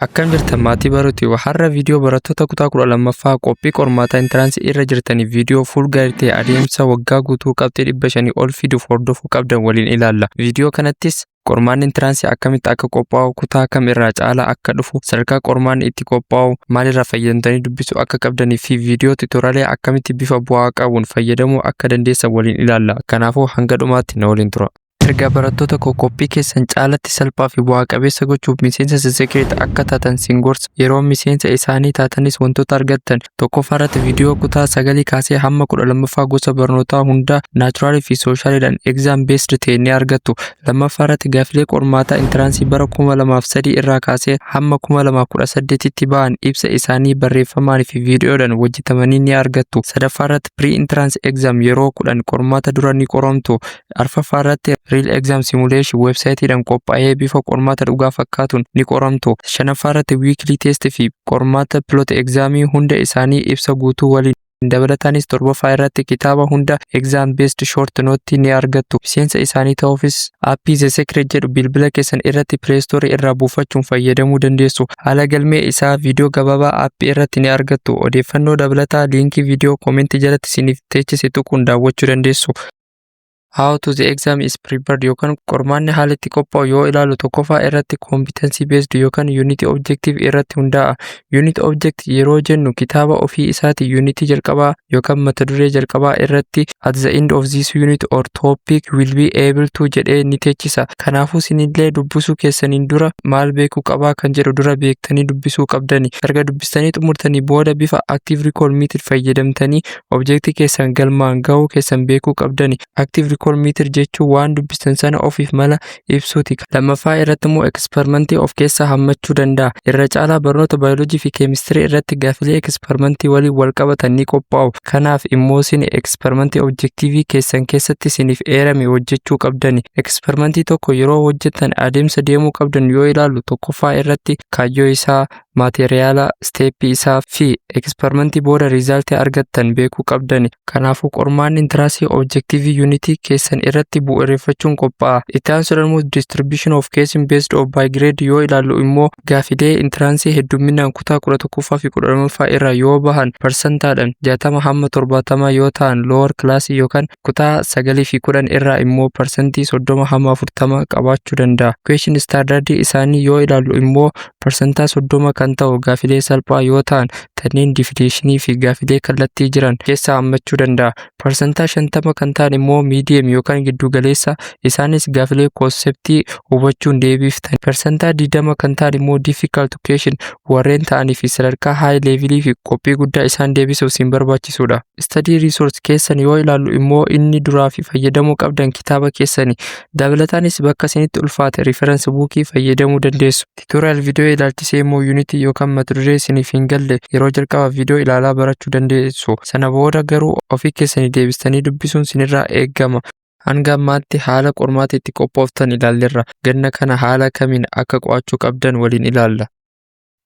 Akkam jirtan, maatii baruuti? Har'a viidiyoo barattoota kutaa 12ffaa qophii qormaataa entrance irra jirtaniif viidiyoo full guide ta'e, adeemsa waggaa guutuu qabxii 500 ol fiduuf hordofuu qabdan waliin ilaalla. Viidiyoo kanattis qormaanni entrance akkamitti akka qophaa'u, kutaa kam irraa caalaa akka dhufu, sadarkaa qormaanni itti qophaa'u, maalirraa fayyadamtanii dubbisuu akka qabdanii fi viidiyoo tutorial akkamitti bifa bu'aa qabuun fayyadamuu akka dandeessan waliin ilaalla. Kanaafuu hanga dhumaatti na waliin tura. Ergaa barattoota koo, qophii keessan caalatti salphaa fi bu'aa qabeessa gochuuf miseensa Secret akka taatan sin gorsa. Yeroo miseensa isaanii taatanis wantoota argattan: tokkoffaa irratti viidiyoo kutaa sagalii kaasee hamma 12ffaa gosa barnootaa hundaa natural fi socialiidhaan exam based ta'e ni argattu. Lammaffaa irratti gaafilee qormaataa entrance bara 2003 irraa kaasee hamma 2018tti ba'an ibsa isaanii barreeffamaan fi viidiyoodhaan hojjetamanii ni argattu. Sadaffaa irratti pre entrance exam yeroo 10 qormaata dura ni qoramtu. Arfaffaa irratti real exam simulation websiteiidhaan qophaa'ee bifa qormaata dhugaa fakkaatuun ni qoramtu. Shanaffaa irratti weekly test fi qormaata pilot examii hunda isaanii ibsa guutuu waliin. Dabalataanis torbaffaa irratti kitaaba hunda exam based short note ni argattu. Miseensa isaanii ta'uufis app The Secret jedhu bilbila keessan irratti Play Store irraa buufachuun fayyadamuu dandeessu. Haala galmee isaa viidiyoo gabaabaa app irratti ni argattu. Odeeffannoo dabalataa liinkii viidiyoo comment jalatti isiniif teechise tuquun daawwachuu dandeessu. How to the exam is prepared yookaan qormaanni haala itti qophaa'u yoo ilaalu, tokkoffaa irratti competency based yookaan unit objective irratti hundaa'a. Unit objective yeroo jennu kitaaba ofii isaati unit jalqabaa yookaan mata duree jalqabaa irratti "At the end of this unit or topic will be able to" jedhee ni teechisa. Kanaafuu isinillee dubbisuu keessaniin dura maal beekuu qabaa kan jedhu dura beektanii dubbisuu qabdani. Erga dubbistanii xumurtanii booda bifa active recall method fayyadamtanii objective keessan galmaan gahuu keessan beekuu qabdani. Active recall method jechuun waan dubbistan sana ofiif mala ibsuuti. Lammaffaa irratti immoo experimentii of keessaa hammachuu danda'a. Irra caalaa barnoota baayoloojii fi keemistirii irratti gaafilee experimentii waliin wal qabatan ni qophaa'u. Kanaaf immoo isin experimentii objective keessan keessatti isiniif eerame hojjechuu qabdani. Experimentii tokko yeroo hojjetan adeemsa deemuu qabdan yoo ilaallu, tokkoffaa irratti kaayyoo isaa, material, step isaa fi experimentii booda result argattan beekuu qabdani. Kanaafuu qormaanni entrance objective unit keessan irratti bu'uureffachuun qophaa'a. Itti aansuudhaan immoo distribution of question based of by grade yoo ilaallu immoo, gaafilee entrance hedduminaan kutaa 11ffaa fi 12ffaa irraa yoo bahan parsantaadhaan 60 hamma 70 yoo ta'an, lower class yookaan kutaa sagalii fi 10 irraa immoo 30% hamma 40 qabaachuu danda'a. Question standard isaanii yoo ilaallu immoo, 30% kan ta'u gaafilee salphaa yoo ta'an, kanneen definition fi gaafilee kallattii jiran keessaa hammachuu danda'a. 50% kan ta'an immoo medium yookaan giddu galeessa, isaanis gaafilee concept hubachuun deebiiftan. 20% kan ta'an immoo difficult question warreen ta'anii fi sadarkaa high level fi qophii guddaa isaan deebisuuf isin barbaachisudha. Study resource keessan yoo ilaallu immoo, inni duraa fi fayyadamuu qabdan kitaaba keessani. Dabalataanis bakka isinitti ulfaate reference bookii fayyadamuu dandeessu. Tutorial viidiyoo ilaalchisee immoo, unit yookaan mata duree isiniif hin galle yeroo jalqaba viidiyoo ilaalaa barachuu dandeessu. Sana booda garuu ofii keessanii deebistanii dubbisuun sinirraa eegama. Hanga ammaatti haala qormaata itti qophooftan ilaalleerra. Ganna kana haala kamiin akka qo'achuu qabdan waliin ilaalla.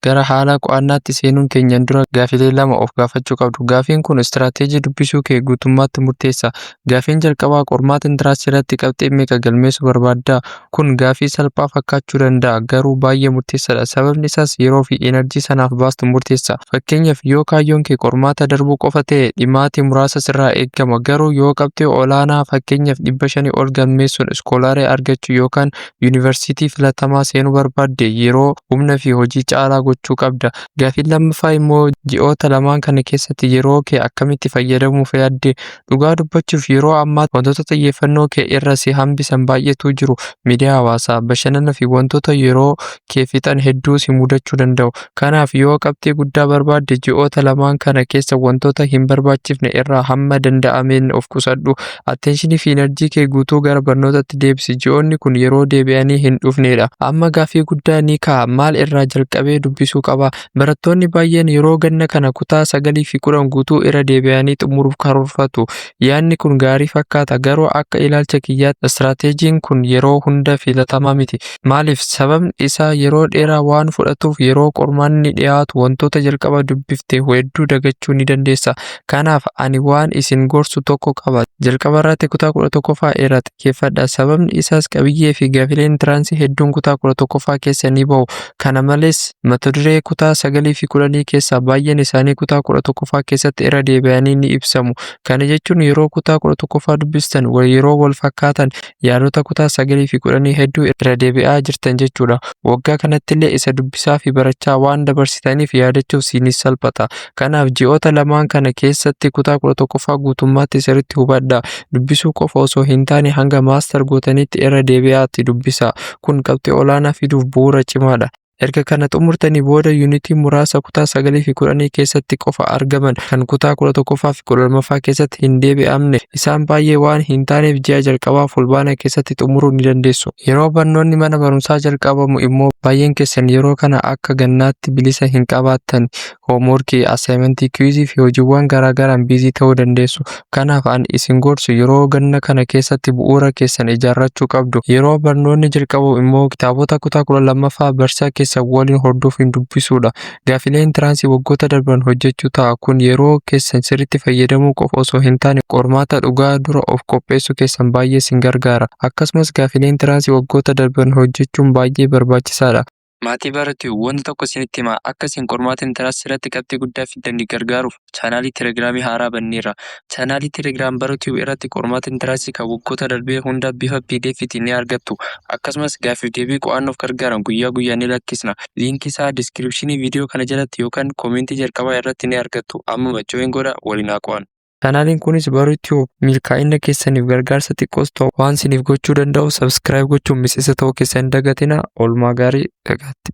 Gara haala qo'annaatti seenuun keenyan dura gaafilee lama of gaafachuu qabdu. Gaafiin kun istiraateejii dubbisuu kee guutummaatti murteessa. Gaafiin jalqabaa, qormaata entrance irratti qabxii meeqa galmeessuu barbaaddaa? Kun gaafii salphaa fakkaachuu danda'a, garuu baay'ee murteessaadha. Sababni isaas yeroo fi energy sanaaf baastu murteessa. Fakkeenyaaf, yoo kaayyoon kee qormaata darbuu qofa ta'e, dhimaatii muraasa sirraa eegama. Garuu yoo qabxii olaanaa, fakkeenyaaf 500 ol galmeessuun scholar argachuu yookaan yuunivarsiitii filatamaa seenuu barbaadde, yeroo, humna fi hojii caalaa gochuu qabda. Gaafiin lammaffaa immoo, ji'oota lamaan kana keessatti yeroo kee akkamitti fayyadamuuf yaadde? Dhugaa dubbachuuf, yeroo ammaa wantoota xiyyeeffannoo kee irra si hambisan baay'eetu jiru. Miidiyaa hawaasaa, bashannana fi wantoota yeroo kee fixan hedduu si mudachuu danda'u. Kanaaf yoo qabxii guddaa barbaadde, ji'oota lamaan kana keessa wantoota hin barbaachifne irraa hamma danda'ameen of qusadhu. Attention fi energy kee guutuu gara barnootatti deebisi. Ji'oonni kun yeroo deebi'anii hin dhufnedha. Amma gaaffii guddaa ni ka'a. Maal irraa jalqabee dubbisuu qaba? Barattoonni baay'een yeroo ganna kana kutaa sagalii fi 10 guutuu irra deebi'anii xumuruuf karoorfatu. Yaadni kun gaarii fakkaata, garuu akka ilaalcha kiyyaatti istiraateejiin kun yeroo hunda filatamaa miti. Maaliif? Sababni isaa yeroo dheeraa waan fudhatuuf yeroo qormaanni dhiyaatu wantoota jalqaba dubbifte hedduu dagachuu ni dandeessa. Kanaaf ani waan isin gorsu tokko qaba. Jalqaba irratti kutaa 11ffaa irraa xiyyeeffadha. Sababni isaas qabiyyee fi gaafileen entrance hedduun kutaa 11ffaa keessa ni bahu. Kana malees mata Mata duree kutaa 9 fi 10 keessaa baay'een isaanii kutaa 11ffaa keessatti irra deebi'anii ni ibsamu. Kana jechuun yeroo kutaa 11ffaa dubbistan yeroo wal fakkaatan yaadota kutaa 9 fi 10 hedduu irra deebi'aa jirtan jechuudha. Waggaa kanattillee isa dubbisaa fi barachaa waan dabarsitaniif yaadachuuf sinis salphata. Kanaaf ji'oota lamaan kana keessatti kutaa 11ffaa guutummaatti sirriitti hubadhaa. Dubbisuu qofa osoo hin taane hanga master gootanitti irra deebi'aatti dubbisaa. Kun qabxii olaanaa fiduuf bu'uura cimaadha. Erga kana xumurtanii booda yuunitii muraasa kutaa 9 fi 10 keessatti qofa argaman, kan kutaa 11ffaa fi 12ffaa keessatti hin deebi'amne, isaan baay'ee waan hin taaneef ji'a jalqabaa Fulbaana keessatti xumuruu ni dandeessu. Yeroo barnoonni mana barumsaa jalqabamu immoo baay'een keessan yeroo kana akka gannaatti bilisa hin qabaattan. Hoomworkii, assaayimentii, quiz fi hojiiwwan garaagaraan busy ta'uu dandeessu. Kanaaf ani isin gorsu, yeroo ganna kana keessatti bu'uura keessan ijaarrachuu qabdu. Yeroo barnoonni jalqabu immoo kitaabota kutaa 12ffaa barsiisaa keessan waliin hordofuun dubbisuudha. Gaaffilee entrance waggoota darban hojjechuu ta'a. Kun yeroo keessan sirriitti fayyadamuu qofa osoo hin taane qormaata dhugaa dura of qopheessuu keessan baay'ee isin gargaara. Akkasumas gaaffilee entrance waggoota darban hojjechuun baay'ee barbaachisaadha. Maatii baratu, wanta tokko isinitti himaa. Akka isin qormaata entrance irratti qabxii guddaa fiddanii gargaaruuf chaanaalii Telegiraamii haaraa banneerra. Chaanaalii Telegram Baratu irratti qormaata entrance kan waggoota darbee hunda bifa PDFtiin ni argattu. Akkasumas gaaffiif deebii qo'annoof gargaaran guyyaa guyyaan ni lakkisna. Liinkii isaa description viidiyoo kana jalatti yookaan comment jalqabaa irratti ni argattu. Ammuma join godhaa, waliin haa qo'annu. Chaanaaliin kunis Baratu milkaa'ina keessaniif gargaarsa xiqqoos ta'u waan isiniif gochuu danda'u, subscribe gochuun miseensa ta'uu keessan hin dagatinaa. Oolmaa gaarii, nagaatti.